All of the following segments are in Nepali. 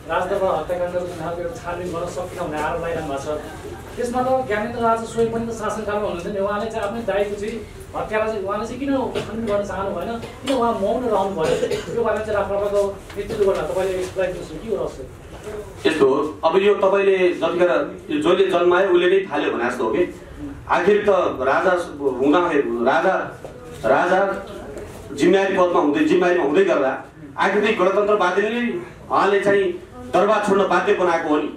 राजदरबार हत्याकाण्डको जुन खालको एउटा छानबिन गर्न सकिन भन्ने आरोप लगाइरहनु भएको छ त्यसमा त ज्ञानेन्द्र राजा स्वयं पनि त शासनकालमा हुनुहुन्थ्यो नि उहाँले चाहिँ आफ्नै दाइको चाहिँ हत्यालाई चाहिँ उहाँले चाहिँ किन छानबिन गर्न चाहनु भएन किन उहाँ मौन रहनु भयो त्यो बारेमा चाहिँ राष्ट्रपतिको नेतृत्व गर्न तपाईँले एक्सप्लेन गर्नुहुन्छ के हो रहस्य यस्तो हो अब यो तपाईँले जतिखेर जसले जन्मायो उसले नै फाल्यो भने जस्तो हो कि आखिर त राजा राजा जिम्मेवारी पदमा जिम्मेवारीमा हुँदै गर्दा आखिर चाहिँ गणतन्त्रवादीले नै उहाँले चाहिँ दरबार छोड्न बाध्य बनाएको हो नि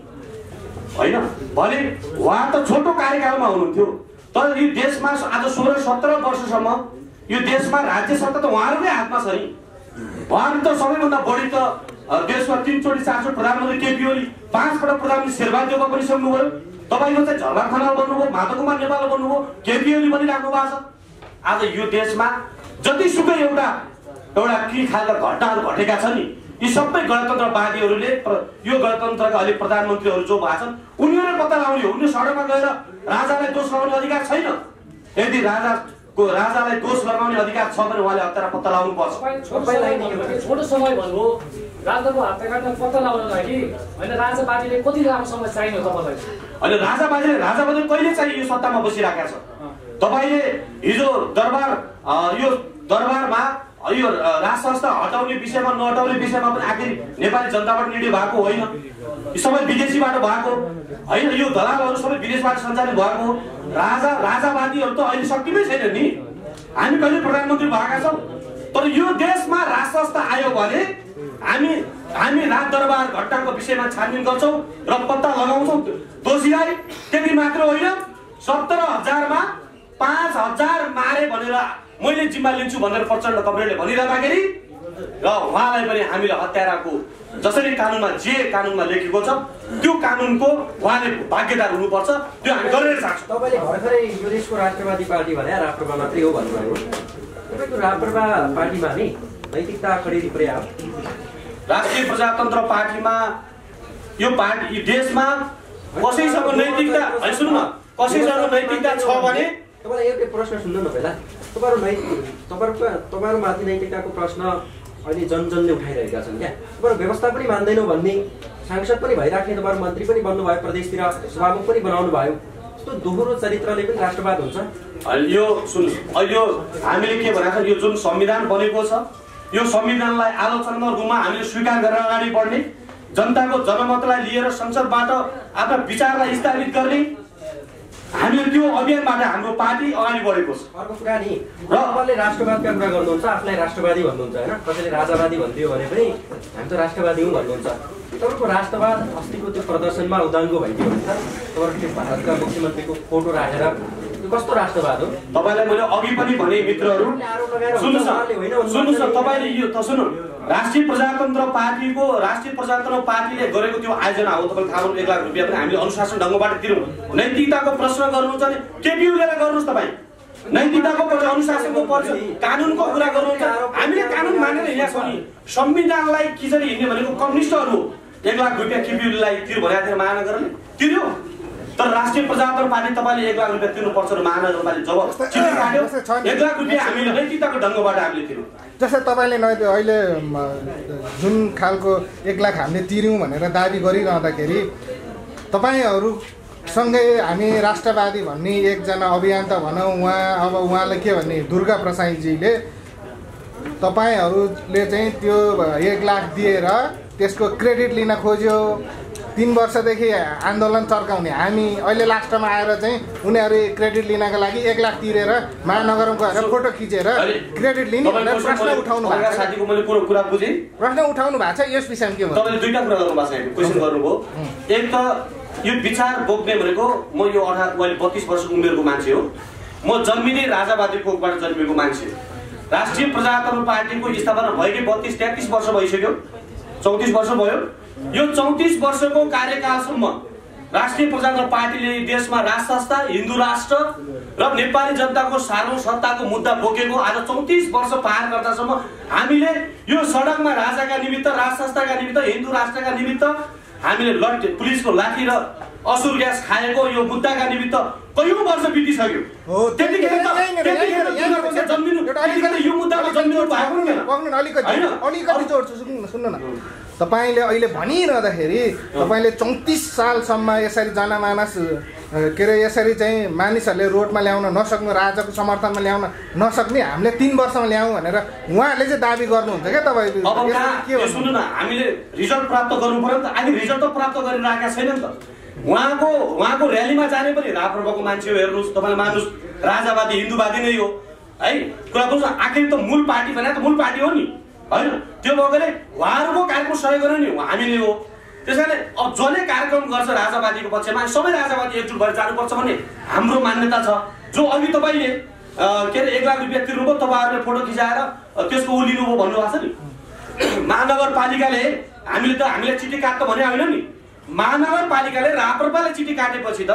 होइन भने उहाँ त छोटो कार्यकालमा हुनुहुन्थ्यो तर यो देशमा आज 16-17 वर्षसम्म यो देशमा राज्य सत्ता त उहाँहरूकै हातमा छ नि उहाँहरू त सबैभन्दा बढी त देशमा 3 चोटि 4 चोटि प्रधानमन्त्री केपी ओली 5 पटक प्रधानमन्त्री शेरबहादुर देउवा पनि सक्नुभयो तपाईँको चाहिँ झलनाथ खनाल बन्नुभयो माधव कुमार नेपाल बन्नुभयो केपी ओली बनिराख्नु भएको छ आज यो देशमा जतिसुकै एउटा के खालका घटनाहरू घटेका छन् नि यी सबै गणतन्त्रवादीहरूले यो गणतन्त्रका अलिक प्रधानमन्त्रीहरू जो भएको छन् उनीहरूले पत्ता लगाउने हो उनीहरू सडकमा गएर राजालाई दोष लगाउने अधिकार छैन यदि राजालाई दोष लगाउने अधिकार छ भने उहाँले हत्यारा पत्ता लगाउनु पर्छ छोटो समय भन्नुभयो राजाको हत्याकाण्ड पत्ता लगाउन लागि होइन राजावादीले कति लामो समय चाहियो तपाईँलाई होइन राजावादी कहिले चाहिँ यो सत्तामा बसिराखेका छ तपाईँले हिजो दरबारमा यो राज संस्था हटाउने विषयमा नहटाउने विषयमा पनि आखिर नेपाली जनताबाट निर्णय भएको होइन यो सबै विदेशीबाट भएको होइन यो दलालहरू सबै विदेशबाट सञ्चालित भएको राजावादीहरू त अहिले शक्तिमै छैन नि हामी कहिले प्रधानमन्त्री भएका छौँ तर यो देशमा राज संस्था आयो भने हामी राज दरबार घटनाको विषयमा छानबिन गर्छौँ र पत्ता लगाउँछौँ दोषीलाई त्यति मात्र होइन 17,000मा 5,000 मारे भनेर मैले जिम्मा लिन्छु भनेर प्रचण्ड कमरेडले भनिरहँदाखेरि र उहाँलाई पनि हामीले हत्याराको जसरी कानुनमा लेखेको छ त्यो कानुनको उहाँले भाग्यदार हुनुपर्छ त्यो हामी गरेर सक्छौँ तपाईँले भर्खरै यो देशको राष्ट्रवादी पार्टी भने राप्रपा मात्रै हो भन्नुभयो तपाईँको राप्रपा पार्टीमा नि नैतिकता खडेरी पर्या राष्ट्रिय प्रजातन्त्र पार्टीमा यो देशमा कसैसँग नैतिकता सुन्नु न कसैसँग नैतिकता छ भने तपाईँलाई एउटा प्रश्न सुन्नु न पहिला तपाईँहरू माथि नैतिकताको प्रश्न अहिले जनले उठाइरहेका छन् क्या तपाईँहरू व्यवस्था पनि मान्दैनौ भन्ने सांसद पनि भइराख्ने तपाईँहरू मन्त्री पनि बन्नुभयो प्रदेशतिर सभामुख पनि बनाउनु भयो यस्तो दोहोरो चरित्रले पनि राष्ट्रवाद हुन्छ यो हामीले के भनेको छ यो जुन संविधान बनेको छ यो संविधानलाई आलोचनात्मक रूपमा हामीले स्वीकार गरेर अगाडि बढ्ने जनताको जनमतलाई लिएर संसदबाट आफ्ना विचारलाई स्थापित गर्ने हामीले त्यो अभियानबाट हाम्रो पार्टी अगाडि बढेको छ अर्को कुरा नि तपाईँले राष्ट्रवादका कुरा गर्नुहुन्छ आफूलाई राष्ट्रवादी भन्नुहुन्छ होइन कसैले राजावादी भनिदियो भने पनि हामी त राष्ट्रवादी हौँ भन्नुहुन्छ तपाईँको राष्ट्रवाद अस्तिको त्यो प्रदर्शनमा उदाङ्गो भइदियो भने त तपाईँको भारतका मुख्यमन्त्रीको फोटो राखेर कस्तो राष्ट्रवाद हो तपाईँलाई मैले अघि पनि भने मित्रहरू सुन्नुहोस् न तपाईँले यो त सुन्नु राष्ट्रिय प्रजातन्त्र पार्टीले गरेको त्यो आयोजना हो तपाईँले थाहा 1 लाख रुपियाँ पनि हामीले अनुशासन ढङ्गबाट तिरौँ नैतिकताको प्रश्न गर्नुहुन्छ भने केपी ओलीलाई गर्नुहोस् तपाईँ नैतिकताको पर्छ अनुशासनको पर्छ कानुनको कुरा गर्नुहुन्छ हामीले कानुन मानेर हिँडेका छौँ नि संविधानलाई किचरी हिँड्ने भनेको कम्युनिस्टहरू 1 लाख रुपियाँ केपी ओलीलाई तिर् भनेको थियो महानगरले तिर्यो तर राष्ट्रिय प्रजातन्त्र पार्टी तपाईँले 1 लाख रुपियाँ तिर्नुपर्छ र महानगरपालिका जब चिठी काट्यो 1 लाख रुपियाँ हामीले नैतिकताको ढङ्गबाट हामीले तिर्यौँ जस्तै तपाईँले अहिले जुन खालको 1 लाख हामीले तिर्यौँ भनेर दाबी गरिरहँदाखेरि तपाईँहरूसँगै हामी राष्ट्रवादी भन्ने एकजना अभियन्ता भनौँ उहाँले के भन्ने दुर्गा प्रसाईजीले तपाईँहरूले चाहिँ त्यो 1 लाख दिएर त्यसको क्रेडिट लिन खोज्यो 3 वर्षदेखि आन्दोलन चर्काउने हामी अहिले लास्टमा आएर चाहिँ उनीहरू क्रेडिट लिनको लागि 1 लाख तिरेर महानगरमा गएर फोटो खिचेर क्रेडिट लिने भनेर प्रश्न उठाउनु भएको छ साथीको मैले कुरा बुझेँ प्रश्न उठाउनु भएको छ यस विषयमा के भन्नु तपाईँले दुईटा कुरा गर्नु भएको छ क्वेशन गर्नुभयो एक त यो विचार बोक्ने भनेको म यो 32 वर्षको उमेरको मान्छे हो म जन्मिने राजावादी कोखबाट जन्मेको मान्छे राष्ट्रिय प्रजातन्त्र पार्टीको स्थापना भएकै 32-33 वर्ष भइसक्यो 34 वर्ष भयो यो 34 वर्षको कार्यकालसम्म राष्ट्रिय प्रजातन्त्र पार्टीले देशमा राज संस्था हिन्दू राष्ट्र र नेपाली जनताको सार्वभौमसत्ताको मुद्दा बोकेको आज 34 वर्ष पार गर्दासम्म हामीले यो सडकमा राजाका निमित्त राज संस्थाका निमित्त हिन्दू राष्ट्रका निमित्त हामीले पुलिसको लाठी र असुर ग्यास खाएको यो मुद्दाका निमित्त कयौं वर्ष बितिसक्यो त्यतिखेर जन्मिनु यो मुद्दामा जन्मिनु भएको अलिकति जोड्छु सुन्नु न तपाईँले अहिले भनिरहँदाखेरि तपाईँले 34 सालसम्म यसरी जनमानस के अरे यसरी चाहिँ मानिसहरूले रोडमा ल्याउन नसक्नु, राजाको समर्थनमा ल्याउन नसक्ने हामीले 3 वर्षमा ल्याउँ भनेर उहाँहरूले चाहिँ दाबी गर्नुहुन्छ क्या तपाईँ? के हो सुन्नु न, हामीले रिजल्ट प्राप्त गर्नु पर्यो नि त। अहिले रिजल्ट त प्राप्त गरिरहेका छैन नि त। उहाँको र्यालीमा जाने पनि राप्रपाको मान्छे हो, हेर्नुहोस् तपाईँले मान्नुहोस् राजावादी हिन्दूवादी नै हो है। कुरा बुझ्नु, आखिर त मूल पार्टी भने त मूल पार्टी हो नि होइन। त्यो भएकोले उहाँहरूको कार्यक्रम सहयोग गर्ने नि हामीले हो। त्यस कारणले अब जसले कार्यक्रम गर्छ राजावादीको पक्षमा सबै राजावादी एकजुट भएर जानुपर्छ भन्ने हाम्रो मान्यता छ। जो अघि तपाईँले के अरे 1 लाख रुपियाँ तिर्नुभयो, तपाईँहरूले फोटो खिचाएर त्यसको उ लिनुभयो भन्नुभएको छ नि। महानगरपालिकाले हामीले चिठी काट्छ भने होइन नि, महानगरपालिकाले राप्रपाले चिठी काटेपछि त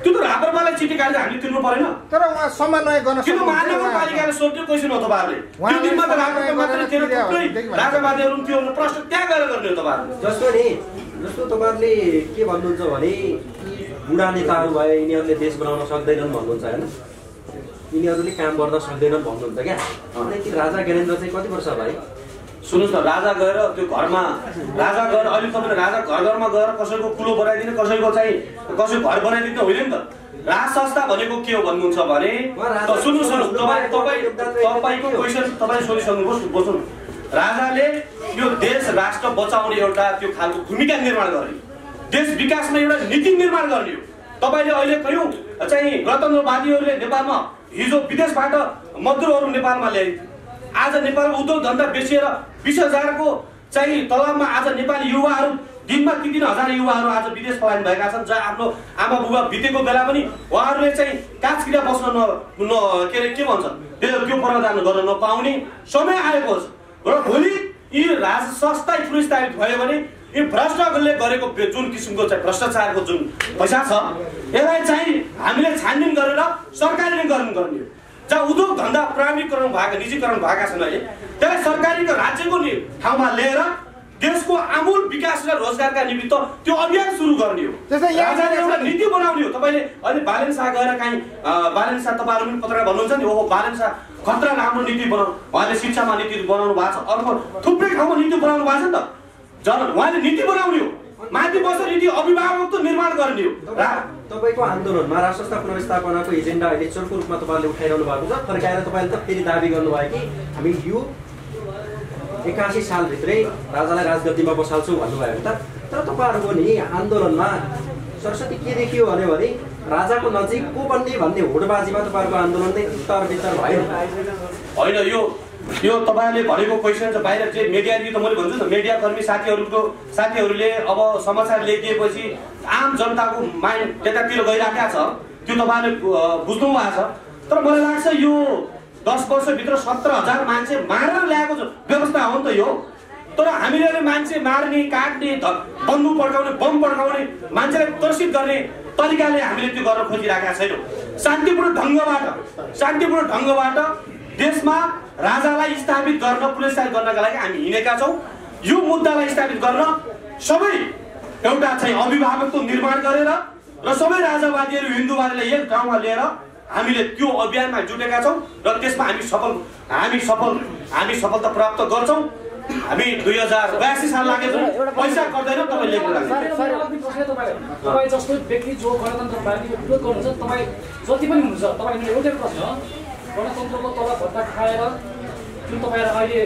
त्यो त राप्रपाले चिठी काटेर हामीले तिर्नु परेन। तर उहाँ समन्वय गर्न किन महानगरपालिकाले सोध्यो क्वेसन हो तपाईँहरूले? त्यो दिनमा त राप्रपा मात्रै थियो, थुप्रै राजावादीहरू थियो, प्रश्न त्यहाँ गएर गर्ने हो तपाईँहरूले। जस्तो तपाईँहरूले के भन्नुहुन्छ भने बुढा नेताहरू भए यिनीहरूले देश बनाउन सक्दैनन् भन्नुहुन्छ होइन, यिनीहरूले काम गर्न सक्दैनन् भन्नुहुन्छ क्या। अनि ती राजा ज्ञानेन्द्र चाहिँ कति वर्ष भाइ? सुन्नुहोस् न, राजा गएर त्यो घरमा राजा गएर अहिले तपाईँले राजा घरमा गएर कसैको कुलो बनाइदिने, कसैको घर बनाइदिने होइन नि त। राज संस्था भनेको के हो भन्नुहुन्छ भने सुन्नुहोस् तपाईँको क्वेसन तपाईँ सोधिसक्नुभयो। बुझ्नु, राजाले यो देश राष्ट्र बचाउने एउटा त्यो खालको भूमिका निर्माण गर्ने, देश विकासमा एउटा नीति निर्माण गर्ने हो। तपाईँले अहिले कयौँ चाहिँ गणतन्त्रवादीहरूले नेपालमा हिजो विदेशबाट मजदुरहरू नेपालमा ल्याए। आज नेपालको उद्योग धन्दा बेचिएर 20,000 को चाहिँ तलबमा आज नेपाली युवाहरू दिनमा 3,000 युवाहरू आज विदेश पलायन भएका छन्। जहाँ आफ्नो आमा बुबा बितेको बेला पनि उहाँहरूले चाहिँ काँचकिरा बस्न के अरे के भन्छ त्यो प्रावधान गर्न नपाउने समय आएको छ। र भोलि यी राज संस्था पुरस्कृत भयो भने यी भ्रष्टहरूले गरेको जुन किसिमको चाहिँ भ्रष्टाचारको जुन पैसा छ यसलाई चाहिँ हामीले छानबिन गरेर सरकारले गर्नुपर्ने हो। जहाँ उद्योग धन्दा प्राइवेटीकरण भएको निजीकरण भएका छन् अहिले त्यसलाई सरकारीको राज्यको ठाउँमा लिएर देशको आमूल विकास र रोजगारका निमित्त त्यो अभियान सुरु गर्ने हो। राजाले एउटा नीति बनाउने हो। तपाईँले अहिले बालेन शाह गएर कहीँ बालेन शाह तपाईँहरू पनि पत्रकार भन्नुहुन्छ नि, ओहो बालेन शाह खतरा राम्रो नीति बनाउनु, उहाँले शिक्षामा नीति बनाउनु भएको छ, अर्को थुप्रै ठाउँमा नीति बनाउनु भएको छ नि त। उहाँले नीति बनाउने हो, माथि बसेर नीति अभिभावकत्व निर्माण गर्ने हो। तपाईँको आन्दोलनमा राष्ट्र संस्था पुनर्स्थापनाको एजेन्डा अहिले चोरको रूपमा तपाईँले उठाइरहनु भएको छ। फर्काएर तपाईँले त फेरि दाबी गर्नुभयो कि हामी यो 81 सालभित्रै राजालाई राजगद्दीमा बसाल्छौँ भन्नुभयो त। तर तपाईँहरूको नि आन्दोलनमा सरस्वती के देखियो भने राजाको नजिक को बन्ने भन्ने होडबाजीमा तपाईँहरूको आन्दोलन चाहिँ उत्तर भयो होइन। यो तपाईँले भनेको क्वेसन चाहिँ बाहिर चाहिँ मिडियाले त मैले भन्छु नि, मिडियाकर्मी साथीहरूले अब समाचार लेखिएपछि आम जनताको माइन्ड त्यतातिर गइराखेको छ, त्यो तपाईँले बुझ्नु भएको छ। तर मलाई लाग्छ यो 10 वर्षभित्र 17,000 मान्छे मारेर ल्याएको व्यवस्था हो नि त यो। तर हामीले मान्छे मार्ने, काट्ने, बन्दुक पड्काउने, बम पड्काउने, मान्छेलाई त्रसित गर्ने तरिकाले हामीले त्यो गर्न खोजिरहेका छैनौँ। शान्तिपूर्ण ढङ्गबाट देशमा राजालाई स्थापित गर्न, पुनर्स्थापित गर्नका लागि हामी हिँडेका छौँ। यो मुद्दालाई स्थापित गर्न सबै एउटा चाहिँ अभिभावकत्व निर्माण गरेर र सबै राजावादीहरू हिन्दूवादीलाई एक ठाउँमा लिएर हामीले त्यो अभियानमा जुटेका छौँ र त्यसमा हामी सफलता प्राप्त गर्छौँ। हामी 2082 साल लागेको पैसा गर्दैन। तपाईँ जस्तो व्यक्ति जो गणतन्त्रवादीको विरोध गर्नुहुन्छ, तपाईँ जति पनि हुनुहुन्छ, तपाईँले एउटै प्रश्न, गणतन्त्रको तल भत्ता खाएर जुन तपाईँहरू अहिले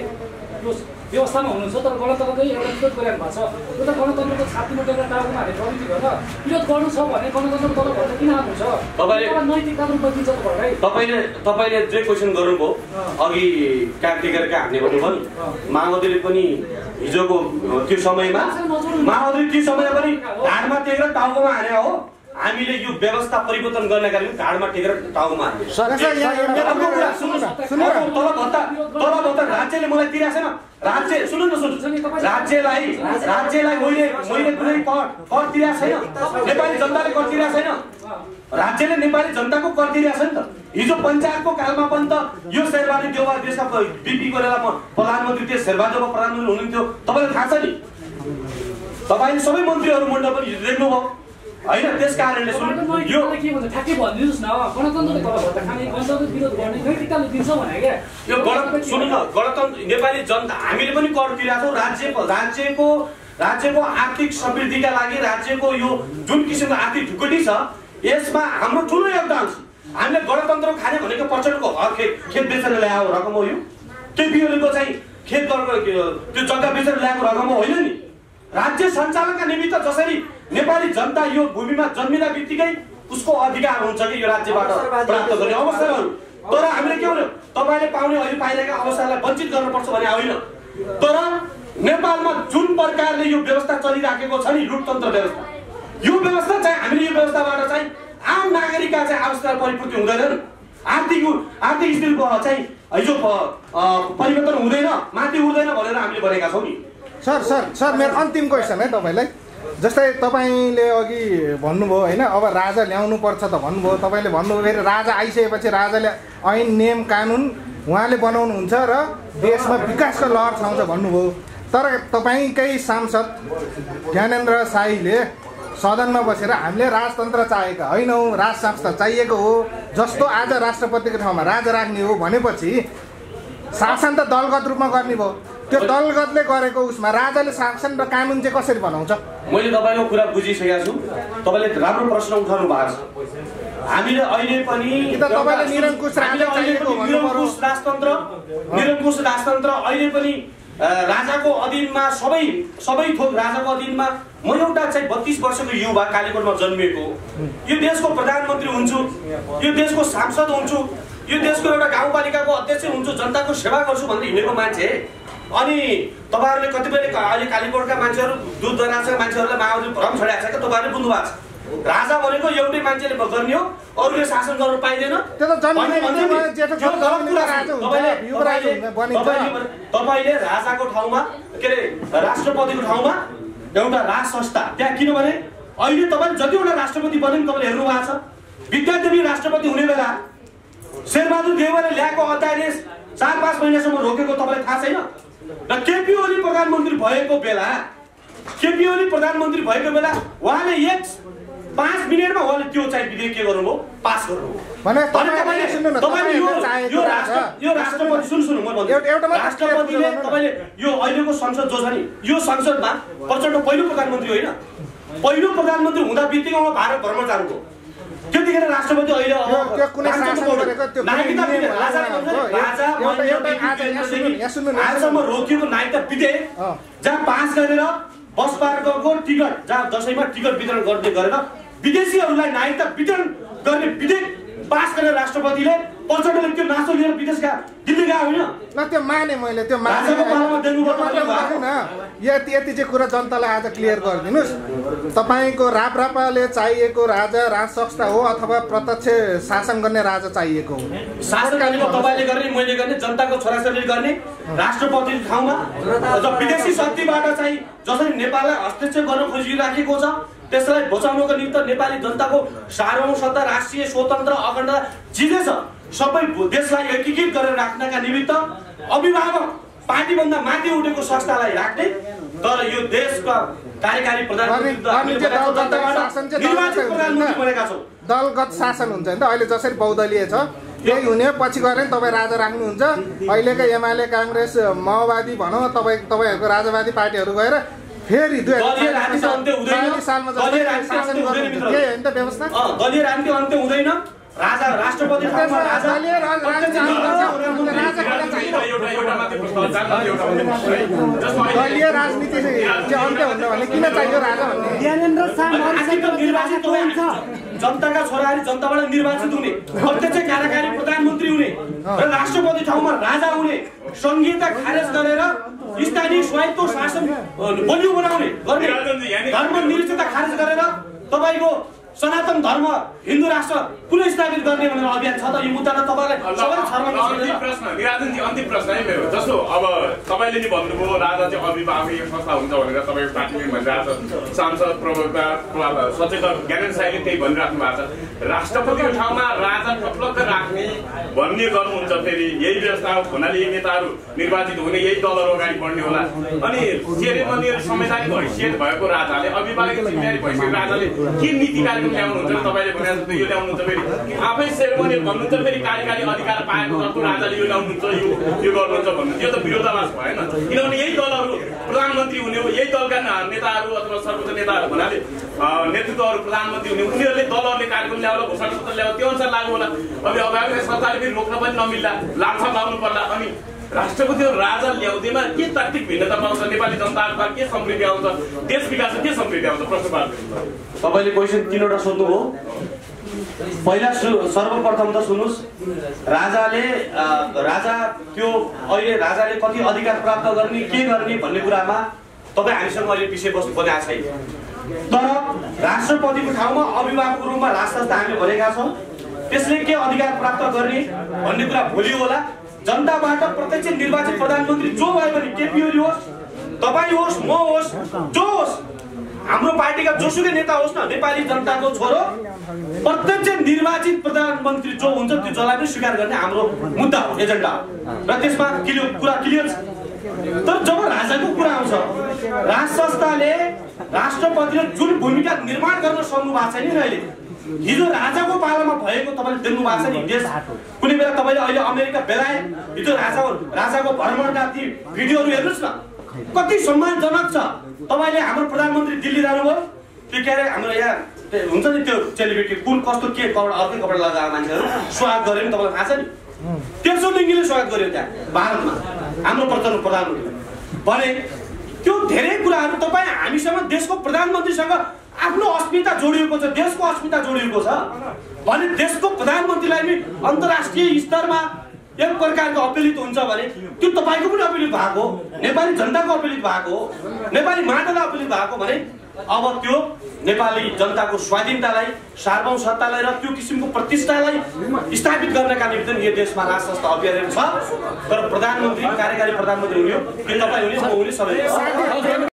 यो व्यवस्थामा हुनुहुन्छ तर गणतन्त्रकै एउटा विरोध गरिरहनु भएको छ, यो त गणतन्त्रको छातीमा एउटा टाउकोमा हालेर प्रवृत्ति गरेर विरोध गर्नु छ भने गणतन्त्रको तल भत्ता किन हाल्नुहुन्छ? नैतिकता रूपमा दिन्छ तपाईँले जे क्वेसन गर्नुभयो अघि कागटिगरका हान्ने भन्नुभयो नि, माओवादीले पनि हिजोको त्यो समयमा पनि ढाडमा टेकेर टाउकोमा हाने हो। हामीले यो व्यवस्था परिवर्तन गर्नका लागि ढाडमा टेकेर टाउकोमा हाने। तल भत्ता राज्यले मलाई तिरेको छैन। राज्यलाई मैले कुनै कर तिरेको छैन। नेपाली जनताले कर तिरेको छैन। राज्यले नेपाली जनताको कर तिरेको छ नि त। हिजो पञ्चायतको कालमा पनि त यो शेरबहादुर देउवा देशका बिपीको बेला प्रधानमन्त्री त्यो शेरबहादुर प्रधानमन्त्री हुनुहुन्थ्यो, तपाईँलाई थाहा छ नि। तपाईँले सबै मन्त्रीहरू मण्डल पनि देख्नुभयो। होइन त्यस कारणले सुन्नु यो के भन्छ ठ्याक्कै भनिदिनुहोस् न गणतन्त्रको तलबाट खाने गणतन्त्र विरोध गर्ने नैतिकताले दिन्छ भने क्या यो सुन्नु न गणतन्त्र नेपाली जनता हामीले पनि कर तिरेको छौँ राज्यको आर्थिक समृद्धिका लागि राज्यको यो जुन किसिमको आर्थिक ढुकुटी छ यसमा हाम्रो ठुलो योगदान छ हामीले गणतन्त्र खाने भनेको प्रचण्डको खेत बेचेर ल्याएको रकम हो यो केपीओलीको चाहिँ खेत त्यो जग्गा बेचेर ल्याएको रकम होइन नि राज्य सञ्चालनका निमित्त जसरी नेपाली जनता यो भूमिमा जन्मिँदा बित्तिकै उसको अधिकार हुन्छ कि यो राज्यबाट प्राप्त गर्ने अवसरहरू तर हामीले के भन्यो तपाईँले पाउने अहिले पाइरहेका अवसरलाई वञ्चित गर्नुपर्छ भने होइन तर नेपालमा जुन प्रकारले यो व्यवस्था चलिराखेको छ नि लुटतन्त्र व्यवस्था यो व्यवस्था चाहिँ हामीले यो व्यवस्थाबाट चाहिँ आम नागरिकका चाहिँ आवश्यकता परिपूर्ति हुँदैनन् आर्थिक स्थितिको चाहिँ हिजो परिवर्तन हुँदैन माथि उठ्दैन भनेर हामीले भनेका छौँ नि सर मेरो अन्तिम क्वेसन है तपाईँलाई जस्तै तपाईँले अघि भन्नुभयो होइन अब राजा ल्याउनु पर्छ त भन्नुभयो तपाईँले भन्नुभयो फेरि राजा आइसकेपछि राजाले ऐन नियम कानुन उहाँले बनाउनुहुन्छ र देशमा विकासको लहर छाउँछ भन्नुभयो तर तपाईँकै सांसद ज्ञानेन्द्र शाहीले सदनमा बसेर हामीले राजतन्त्र चाहेका होइनौँ राज संस्था चाहिएको हो जस्तो आज राष्ट्रपतिको ठाउँमा राजा राख्ने हो भनेपछि शासन त दलगत रूपमा गर्ने भयो त्यो दलगतले गरेको उसमा राजाले शासन र कानुन चाहिँ कसरी बनाउँछ मैले तपाईँको कुरा बुझिसकेको छु तपाईँले राम्रो प्रश्न उठाउनु भएको छ हामीले अहिले पनि निरङ्कुश राजतन्त्र अहिले पनि राजाको अधीनमा सबै थोक राजाको अधीनमा म एउटा चाहिँ 32 वर्षको युवा कालीकोटमा जन्मिएको यो देशको प्रधानमन्त्री हुन्छु यो देशको सांसद हुन्छु यो देशको एउटा गाउँपालिकाको अध्यक्ष हुन्छु जनताको सेवा गर्छु भनेर हिँडेको मान्छे अनि तपाईहरुले कतिपय अहिले कालीकोटका मान्छेहरु दूध दराजका मान्छेहरुलाई माओवादीले भ्रम छड्याएको छ के तपाईहरुले बुझ्नु भएको छ राजा भनेको एउटै मान्छेले गर्ने हो अरूले शासन गर्न पाइदैन तपाईले राजाको ठाउँमा के रे राष्ट्रपतिको ठाउँमा एउटा राज संस्था त्यहाँ किनभने अहिले तपाईले जतिवटा राष्ट्रपति बने तपाईले हेर्नु भएको छ विद्यादेवी राष्ट्रपति हुने बेला शेरबहादुर देउवाले ल्याएको अध्यादेश 4-5 महिनासम्म रोकेको तपाईलाई थाहा छैन र केपी ओली प्रधानमन्त्री भएको बेला उहाँले 5 मिनेटमा उहाँले त्यो चाहिँ विधेयक के गर्नुभयो पास गर्नुभयो यो राष्ट्रपति सुन्नु म भन्छु राष्ट्रपतिले तपाईले यो अहिलेको संसद जो छ नि यो संसदमा प्रचण्ड पहिलो प्रधानमन्त्री होइन पहिलो प्रधानमन्त्री हुँदा बित्तिकै उहाँ भारत भ्रमण जानुभयो त्यतिखेर राष्ट्रपति अहिले आजसम्म रोकिएको नागरिकता विधेयक जहाँ पास गरेर बस मार्गको टिकट जहाँ दशैंमा टिकट वितरण गर्ने गरेर विदेशीहरूलाई नागरिकता वितरण गर्ने विधेयक पास गरेर राष्ट्रपतिले प्रचण्डले त्यो नासो लिएर विदेशका दिल्ली गएको होइन न त्यो माने मैले त्यो यति चाहिँ कुरा जनतालाई आज क्लियर गरिदिनुस् तपाईको राप्रपाले चाहिएको राजा राज संस्था हो अथवा प्रत्यक्ष शासन गर्ने राजा चाहिएको हो शासन तपाईले गर्ने मैले गर्ने जनताको छोराछोरीले गर्ने राष्ट्रपतिको ठाउँमा विदेशी शक्तिबाट चाहिँ जसरी नेपाललाई हस्तक्षेप गर्न खोजिराखेको छ त्यसलाई बचाउनको निमित्त नेपाली जनताको सार्वभौमसत्ता राष्ट्रिय स्वतन्त्र अखण्डता जिते छ सबै देशलाई एकीकृत गरेर राख्नका निमित्त अभिभावक पार्टीभन्दा माथि उठेको संस्थालाई राख्ने तर यो देशका कार्यकारी दलगत शासन हुन्छ नि त अहिले जसरी बहुदलीय छ त्यही हुने पछि गएर तपाईँ राजा राख्नुहुन्छ अहिलेका एमाले काङ्ग्रेस माओवादी भनौँ तपाईँहरूको राजावादी पार्टीहरू गएर फेरि 2040 सालमा दलीय राजनीति अन्त्य हुँदैन राजा राष्ट्रपति ठाउँमा राजा दलीय राजनीति चाहिँ अन्त्य हुन्छ भने किन चाहियो राजा भन्ने जनताका छोराहरू जनताबाट निर्वाचित हुने प्रत्यक्ष कार्यकारी प्रधानमन्त्री हुने र राष्ट्रपति ठाउँमा राजा हुने संहिता खारेज गरेर स्थानीय स्वायत्त शासन बलियो बनाउने गर्ने धर्मनिरपेक्षता खारेज गरेर तपाईको सनातन धर्म हिन्दू राष्ट्र पुनर्स्थापित गर्ने भनेर अभियान छ त यो मुद्दा त तपाईलाई सबैले छर्लङ्ग अन्तिम प्रश्न निराजनजी अन्तिम प्रश्न है मेरो जस्तो अब तपाईँले नि भन्नुभयो राजा चाहिँ अभिभावकीय संस्था हुन्छ भनेर तपाईँको पार्टीले भनिरहेको छ सांसद प्रवक्ता सचेतक ज्ञानेन्द्र साईले त्यही भनिराख्नु भएको छ राष्ट्रपतिको ठाउँमा राजा टप्लक्क राख्ने भन्ने गर्नुहुन्छ फेरि यही व्यवस्था हुनाले यही नेताहरू निर्वाचित हुने यही दलहरू अगाडि बढ्ने होला अनि सेरेमनियल संवैधानिक हैसियत भएको राजाले अभिभावकीय जिम्मेवारी भइसकेको राजाले के नीति कार्यक्रम ल्याउनुहुन्छ तपाईँले भने जस्तो यो ल्याउनुहुन्छ फेरि आफै सेरेमनियल भन्नुहुन्छ फेरि कार्यकारी अधिकार पाएको जस्तो राजाले यो ल्याउनुहुन्छ यो गर्नुहुन्छ भन्नुहुन्छ यो त विरोधाभास भएन किनभने यही दलहरू प्रधानमन्त्री हुने हो यही दलका नेताहरू अथवा सर्वोच्च नेताहरू भन्नाले नेतृत्वहरू प्रधानमन्त्री हुने उनीहरूले दलहरूले कार्यक्रम ल्याउला घोषणा पत्र ल्याउला त्यो अनुसार लागू होला अब अभिभावक सरकारले फेरि रोक्न पनि नमिल्ला लामछाम लाउनु पर्ला अनि राष्ट्रपति राजा ल्याउँदैमा के तात्विक भिन्नता पाउँछ नेपाली जनताहरूमा के समृद्धि आउँछ देश विकासमा के समृद्धि आउँछ प्रश्न पार्नु तपाईँले क्वेसन 3वटा सोध्नु हो पहिला सर्वप्रथम त सुन्नुस् राजा त्यो अहिले राजाले कति अधिकार प्राप्त गर्ने के गर्ने भन्ने कुरामा तपाईँ हामीसँग अहिले विषयवस्तु बनाएको छैन तर राष्ट्रपतिको ठाउँमा अभिभावकको रूपमा राजसंस्था हामीले भनेका छौँ त्यसले के अधिकार प्राप्त गर्ने भन्ने कुरा भोलि होला जनताबाट प्रत्यक्ष निर्वाचित प्रधानमन्त्री जो भए पनि केपी ओली होस् तपाईँ होस् म होस् जो होस् हाम्रो पार्टीका जोसुकै नेता होस् न नेपाली जनताको छोरो प्रत्यक्ष निर्वाचित प्रधानमन्त्री जो हुन्छ त्यो जसलाई पनि स्वीकार गर्ने हाम्रो मुद्दा हो एजेन्डा र त्यसमा कुरा क्लियर छ तर जब राजाको कुरा आउँछ राज संस्थाले राष्ट्रपतिले जुन भूमिका निर्माण गर्न सक्नु भएको छैन नि अहिले हिजो राजाको पालामा भएको तपाईँले देख्नु भएको छ नि देश कुनै बेला तपाईँले अहिले अमेरिका बेलायत हिजो राजाको भ्रमणका ती भिडियोहरू हेर्नुहोस् न कति सम्मानजनक छ तपाईँले हाम्रो प्रधानमन्त्री दिल्ली जानुभयो त्यो के अरे हाम्रो यहाँ हुन्छ नि त्यो सेलिब्रिटी कुन कस्तो के कपडा अर्कै कपडा लगाएको मान्छेहरू स्वागत गर्यो नि तपाईँलाई थाहा छ नि 1300 लिङ्गीले स्वागत गर्यो त्यहाँ भारतमा हाम्रो प्रधानमन्त्री भने त्यो धेरै कुराहरू तपाईँ हामीसँग देशको प्रधानमन्त्रीसँग आफ्नो अस्मिता जोडिएको छ देशको अस्मिता जोडिएको छ भने देशको प्रधानमन्त्रीलाई पनि अन्तर्राष्ट्रिय स्तरमा एक प्रकारको अपीलित हुन्छ भने त्यो तपाईँको पनि अपीलित भएको नेपाली जनताको अपीलित भएको नेपाली मातालाई अपीलित भएको भने अब त्यो नेपाली जनताको स्वाधीनतालाई सार्वभौम सत्तालाई र त्यो किसिमको प्रतिष्ठालाई स्थापित गर्नका निमित्त यो देशमा राज संस्था अभियान छ तर प्रधानमन्त्री कार्यकारी प्रधानमन्त्री हुने हो कि तपाईँ हुने म हुने सबै